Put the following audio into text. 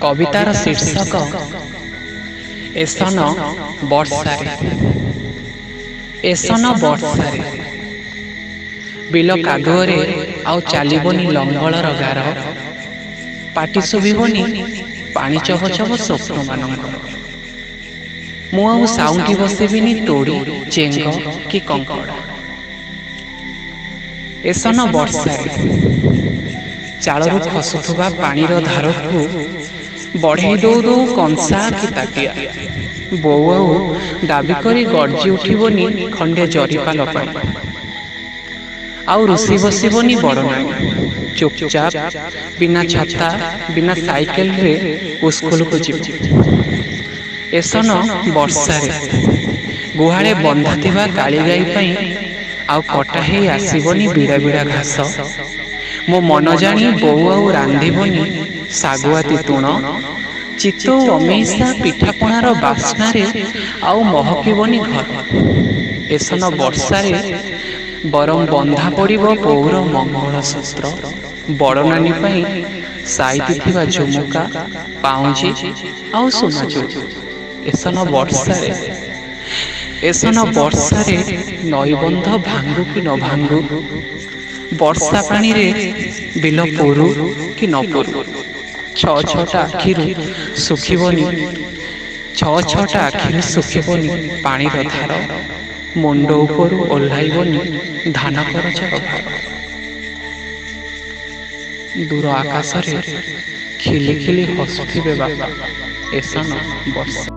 କବିତାର ଶୀର୍ଷକ ଏସନ ବର୍ଷାରେ। ଏସନ ବର୍ଷାରେ ବିଲ କାଦୁଅରେ ଆଉ ଚାଲିବନି ଲଙ୍ଗଳର ଗାର, ପାଟି ଶୁଭିବନି ପାଣି ଚବ ଚବ ସ୍ୱପ୍ନମାନଙ୍କର। ମୁଁ ଆଉ ସାଉଁଟି ବସିବିନି ତୋଡ଼ି, ଚେଙ୍ଗ କି କଙ୍କଡ଼ା। ଏସନ ବର୍ଷାରେ ଚାଳରୁ ଖସୁଥିବା ପାଣିର ଧାରକୁ ବଢ଼େଇ ଦଉ ଦଉ କଂସା କି ତାଟିଆ, ବୋଉ ଆଉ ଦାବି କରି ଗର୍ଜି ଉଠିବନି ଖଣ୍ଡେ ଜରିପାଲ ପାଇଁ। ଆଉ ରୁଷି ବସିବନି ବଡ଼ ନାନୀ, ଚୁପଚାପ ବିନା ଛତା ବିନା ସାଇକେଲରେ ସ୍କୁଲକୁ ଯିବ। ଏସନ ବର୍ଷାରେ ଗୁହାଳେ ବନ୍ଧା ଥିବା କାଳିଗାଈ ପାଇଁ ଆଉ କଟା ହେଇ ଆସିବନି ବିଡ଼ା ବିଡ଼ା ଘାସ। ମୋ ମନ ଜାଣି ବୋଉ ଆଉ ରାନ୍ଧିବନି ଶାଗୁଆତି ତୁଣ, ଚିତଉ ଅମେଇସା ପିଠାପଣାର ବାସ୍ନାରେ ଆଉ ମହକିବନି ଘର। ଏସନ ବର୍ଷାରେ ବରଂ ବନ୍ଧା ପଡ଼ିବ ବୋଉର ମଙ୍ଗଳସୂତ୍ର, ବଡ଼ ନାନୀ ପାଇଁ ସାଇତି ଥିବା ଝୁମୁକା, ପାଉଁଜି ଆଉ ସୁନା ଚୁଡ଼ି। ଏସନ ବର୍ଷାରେ, ଏସନ ବର୍ଷାରେ ନଈବନ୍ଧ ଭାଙ୍ଗୁ କି ନ ଭାଙ୍ଗୁ, ବର୍ଷା ପାଣିରେ ବିଲ ପୁରୁ କି ନ ପୁରୁ, ଛଅ ଛଅଟା ଆଖିରୁ ଶୁଖିବନି, ଛଅ ଛଅଟା ଆଖିରୁ ଶୁଖିବନି ପାଣିର ଧାର, ମୁଣ୍ଡ ଉପରୁ ଓହ୍ଲାଇବନି ଧାନ କରଜର ଭାର। ଦୂର ଆକାଶରେ ଖିଲି ଖିଲି ହସୁଥିବେ ବାପା ଏସନ ବର୍ଷାରେ।